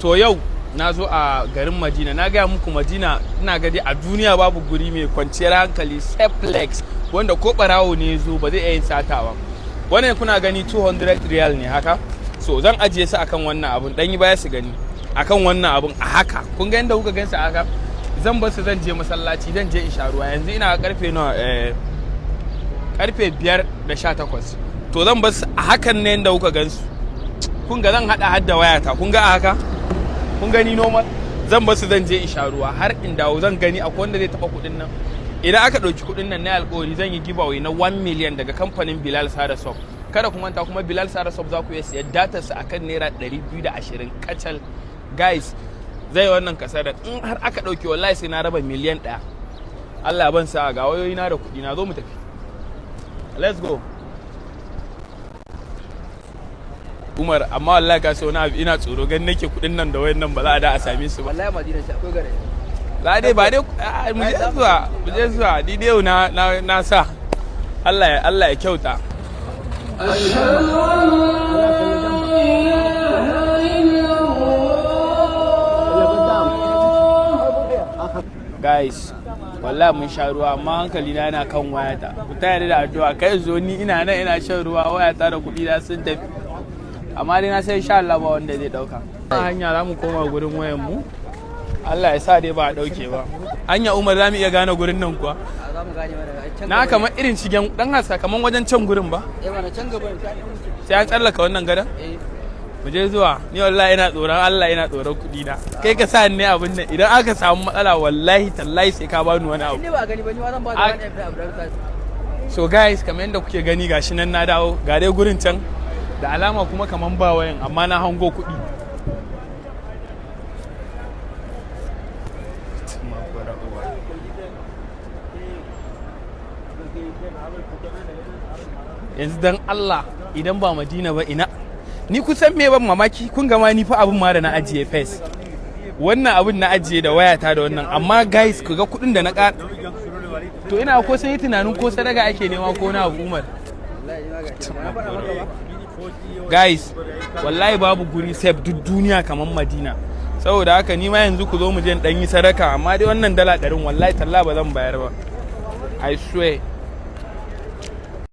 To yau na zo a garin Madina. Na gaya muku Madina, ina gadi a duniya babu guri mai kwanciyar hankali, safe, wanda ko barawo ne zo ba zai iya yin sata ba. Wannan kuna gani 200 riyal ne haka. So zan ajiye su akan wannan abun, dan yi baya su gani, akan wannan abun a haka. Kun ga yadda kuka gansu a haka, zan bar su, zan je masallaci, zan je in sha ruwa. Yanzu ina karfe nawa? Karfe 5:18. To zan bar su a hakan ne yadda kuka gansu. Kun ga zan hada hadda wayata, kun ga a haka, kun gani normal. Zan bar su, zan je in sha ruwa har in dawo, zan gani akwai wanda zai taba kuɗin nan. Idan aka ɗauki kuɗin nan, na alƙawari zan yi giveaway na 1 million daga kamfanin Bilal Sada Soft. Kada ku manta kuma, Bilal Sada Soft za ku iya siyan datar sa akan ₦220 kacal. Guys, zai wannan kasar in har aka ɗauki, wallahi sai na raba miliyan 1. Allah ban sa ga wayoyi na da kuɗi na. Zo mu tafi, let's go, Umar. Amma wallahi ka sai wani abu, ina tsoro, gan nake kuɗin nan da wayan nan ba za a da a same su ba. Wallahi Madina ce akwai gare. Za dai ba dai mu je zuwa, mu je zuwa. Ni dai na sa Allah ya kyauta. أشهد أن لا إله إلا الله. Guys, wallahi mun sha ruwa, amma hankali na yana kan wayata. Ku taya ni da addu'a, kai zo ni ina nan ina shan ruwa, wayata da kuɗi na sun tafi, amma dai na sai insha Allah ba wanda zai dauka. A hanya za mu koma gurin wayan mu. Allah ya sa dai ba a dauke ba. Hanya, Umar, za mu iya gane gurin nan kuwa? A za mu gane mana can. Na kamar irin shigen dan hasa, kamar wajen can gurin ba. Eh mana, can gaba ne, sai an wuce. Sai an tsallaka wannan gadan. Eh. Mu je zuwa. Ni wallahi ina tsoron Allah, ina tsoron kuɗi na. Kai ka sa ni abin nan, idan aka samu matsala, wallahi tallahi sai ka bani wani abu. In ba a gani ba, ni ma zan ba da wani abu da. So guys, kamar yadda kuke gani, gashi nan na dawo, ga dai gurin can da alama kuma kaman ba wayan, amma na hango kuɗi. Yanzu dan Allah, idan ba Madina ba ina? Ni kusan me ban mamaki, kun gama ni fa abin ma da na ajiye face, wannan abin na ajiye da wayata da wannan. Amma guys, ku ga kuɗin da na ƙara. To ina ko sai yi tunanin ko sadaka ake nema ko na abu, Umar. Wallahi ni ma gashi ba na faɗa maka ba. Guys, wallahi babu guri safe duk duniya kamar Madina. Saboda haka ni ma yanzu ku zo mu je in dan yi sadaka, amma dai wannan dala 100n wallahi talla ba zan bayar ba, I swear.